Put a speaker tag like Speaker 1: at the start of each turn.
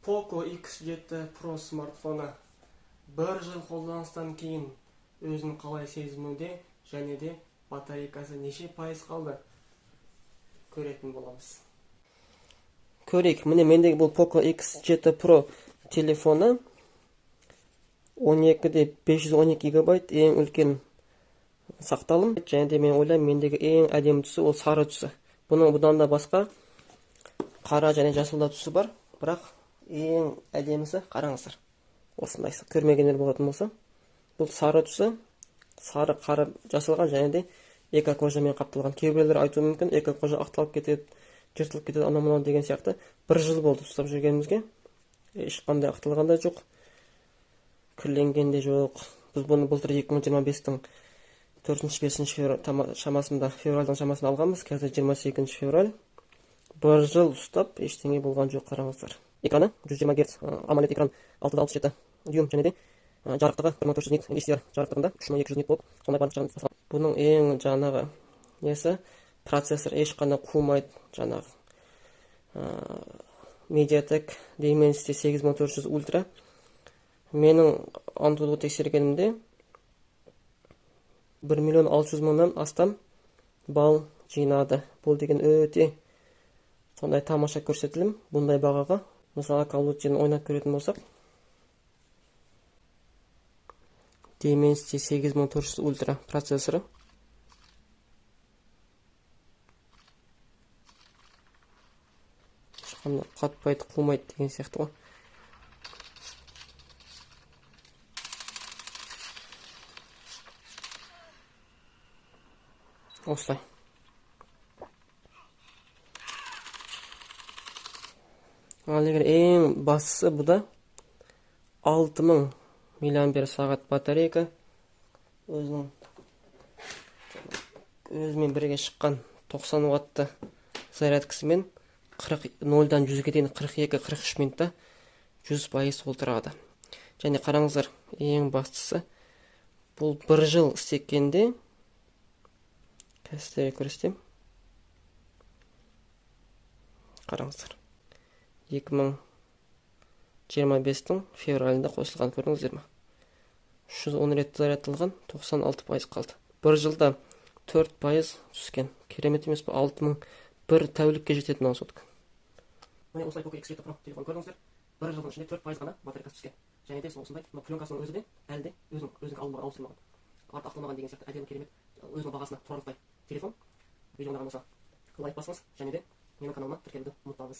Speaker 1: Poco X7 Pro смартфоны бір жыл қолданыстан кейін өзін қалай сезінуде және де батарейкасы неше пайыз қалды көретін боламыз. Көрейік, міне мендегі бұл Poco X7 Pro телефоны 12-де 512 гигабайт ең үлкен сақталым. Және де мен ойлаймын, мендегі ең әдемі түсі ол сары түсі. Бұның бұдан да басқа қара және жасыл да түсі бар, бірақ ең әдемісі қараңыздар. Осындайсы. Көрмегендер болатын болса, бұл сары түсі, сары қара жасалған және де эко кожамен қапталған. Кейбіреулер айтуы мүмкін, эко кожа ақталып кетеді, жыртылып кетеді, анау мынау деген сияқты. Бір жыл болды ұстап жүргенімізге. Ешқандай ақталған да жоқ, кірленген де жоқ. Біз бұны былтыр 2025-тің төртінші, бесінші шамасында, февральдың шамасында алғанбыз. Қазір 28 февраль. Бір жыл ұстап ештеңе болған жоқ, қараңыздар. Экраны 120 герц, AMOLED экран 6,67 дюйм және де жарықтығы 1400 нит, HDR жарықтығында 3200 нит болып, сондай барлық жағын жасалған. Бұның ең жаңағы несі, процессор ешқандай қумайды, жаңағы MediaTek Dimensity 8400 Ultra. Менің Antutu тексергенімде 1 миллион алты жүз мыңнан астам балл жинады. Бұл деген өте сондай тамаша көрсетілім бұндай бағаға. Мысалы, Call of Duty-ні ойнап көретін болсақ, Dimensity 8400 Ultra процессоры. Ешқандай қатпайды, қумайды деген сияқты ғой. Осылай. Ал егер ең бастысы бұда 6000 миллиампер сағат батарейка. Өзімен бірге шыққан 90 ватты зарядкасымен нөлден жүзге дейін қырық екі, қырық үш минутта жүз пайыз толтырады. Және қараңыздар, ең бастысы бұл бір жыл істегенде, қазір сіздерге көрсетемін. Қараңыздар, 2025-тің февралінде қосылған, көрдіңіздер ме? 310 рет зарядталған, тоқсан алты пайыз қалды. Бір жылда төрт пайыз түскен. Керемет емес пе? 6000 бір тәулікке жетеді мынау сотка. Міне осылай Poco X7 Pro телефон көрдіңіздер. Бір жылдың ішінде төрт пайыз ғана батарейкасы түскен. Және де осындай, мына пленкасының өзі де әлі де өзінің алынбаған, ауыстырылмаған. Арты ақталмаған деген сияқты әдемі, керемет, өзінің бағасына тұрарлықтай телефон. Видео ұнаған болса, лайк басыңыз және де менің каналыма тіркелуді ұмытпаңыз.